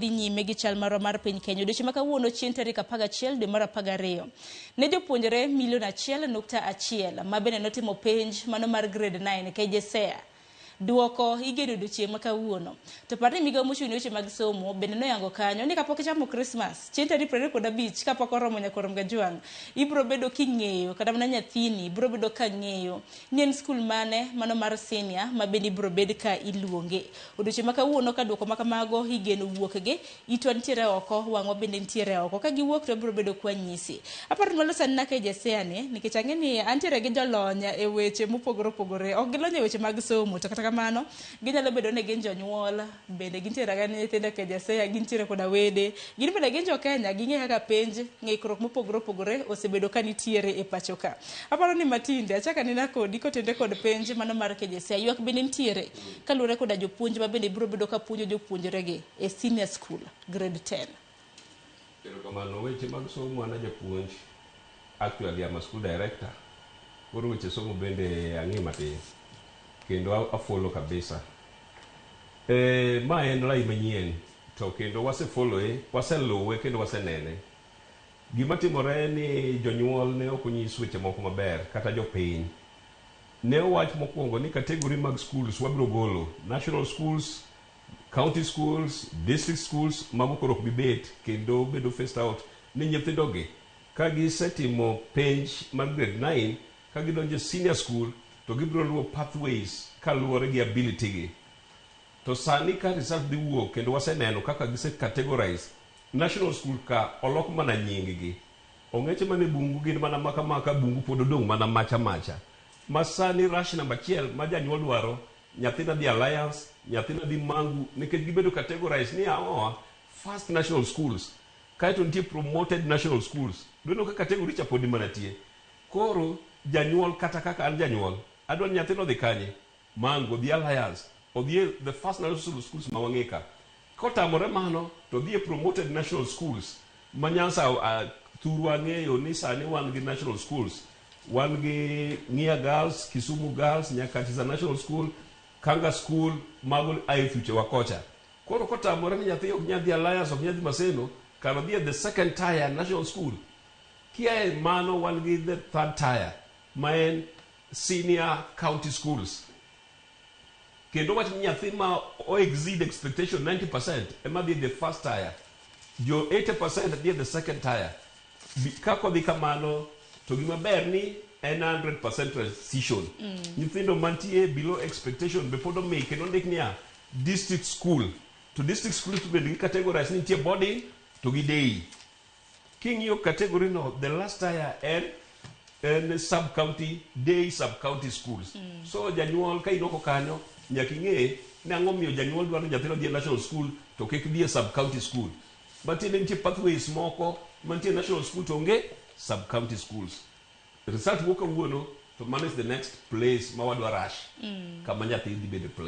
Wadhi nyime gi chal marwa mar piny Kenya. Odiochieng' ma kawuono chieng' tarik 11 dwe mar 12. Ne jopuonjre milion 1.1 ma bende notimo penj mano mar grade 9 KJSEA. Duoko igeno odiochieng' ma kawuono. To par ni migawo mochung' ne weche mag somo bende noyango kanyo ni kapok ichamo Christmas chieng' tarik 25 kapok oromo nyaka orom gajwang', ibiro bedo king'eyo kata mana nyathini biro bedo ka ng'eyo ni en skul mane mano mar senior ma bende ibiro bed ka iluonge. Odiochieng' ma kawuono ka duoko ma kamago igeno wuok gi itwa nitiere oko, wang'wa bende nitiere oko. Ka giwuok to wabiro bedo kwa nyisi. Aparo ni waloso anena KJSEA ni nikech ang'e ni antiere gi jolony e weche mopogore opogore. Ok gilony e weche mag somo to kata kamano ginyalo bedo ni gin jonyuol bende gintiere ga nyithindo e KJSEA, gintiere koda wede. Gin bende gin jo Kenya, ging'e kaka penj, ng'ikruok mopogore opogore osebedo ka nitiere e pacho ka. Aparo ni matinde achako anena kodi kotenore kod penj mano mar KJSEA. Ywak bende nitiere kaluwore koda jopuonj ma bende biro bedo ka puonjo jopuonjregi e senior school grade 10. Erokamano. Weche mag somo an ajapuonj. Actually I'm a school director. Koro weche somo bende ang'e matin. Kendo afollow kabisa. Ma en lai manyien to kendo wasefollow e, waseluwe kendo wasenene. Gima timore en ni jonyuol ne ok onyis weche moko maber kata jopiny. Ne owach mokwongo ni category mag schools wabiro golo. National schools, county schools, district schools, mago koro ok bi bet kendo bedo phased out ni nyithindogi ka gisetimo penj mar grade 9 ka gidonjo e senior school to gibiro luwo pathways kaluwore gi ability gi. To sani ka result dhi wuok kendo waseneno kaka gise categorize national school ka olok mana nying gi. Ong'eche mane bungu gin mana maka maka bungu pod odong' mana macha macha. Ma sani rush namba achiel ma janyuol dwaro nyathina dhi Alliance, nyathina dhi Mangu nikech gibedo categorize ni aoa first national schools kaeto nitie promoted national schools. Doneno ka category cha pod mana tie. Koro janyuol kata kaka an janyuol adwa ni nyathina odhi kanye? Mangu, odhi Alliance, odhi e the first national schools ma wang'e ka. Kotamore mano to odhi e promoted national schools ma Nyanza thurwa ang'eyo ni sani wan gi national schools. Wan gi Ng'ia Girls, Kisumu Girls, Nyakach is a national school, Kanga School, mago ae thuche wa kocha. Koro kotamore ni nyathi ok nyal dhi Alliance, ok nyal dhi Maseno, kar odhi e the second tier national school. Kia e mano wan gi the third tier ma en senior county schools. Kendo wach ni nyathi ma o exceed expectation 90% ema dhi e the first tier. Jo 80% dhi e the second tier. Ka kodhi kamano to gima ber ni en 100% transition. Nyithindo mantie below expectation be pod omi kendo ondik niya district school. To district school to bende gi categorize ni nitie boarding to gi day. King'iyo category no, the last tier en sub county day sub county schools. So janyuol ka in oko kanyo nyaka ing'e ni ang'o miyo janyuol dwaro ni nyathino dhi e national school to kik dhi e sub county school. Matiende nitie pathways moko mantie national school to onge sub county schools. Result wuok kawuono to mano is the next place ma wadwa rush kama nyathi dhi bedo place.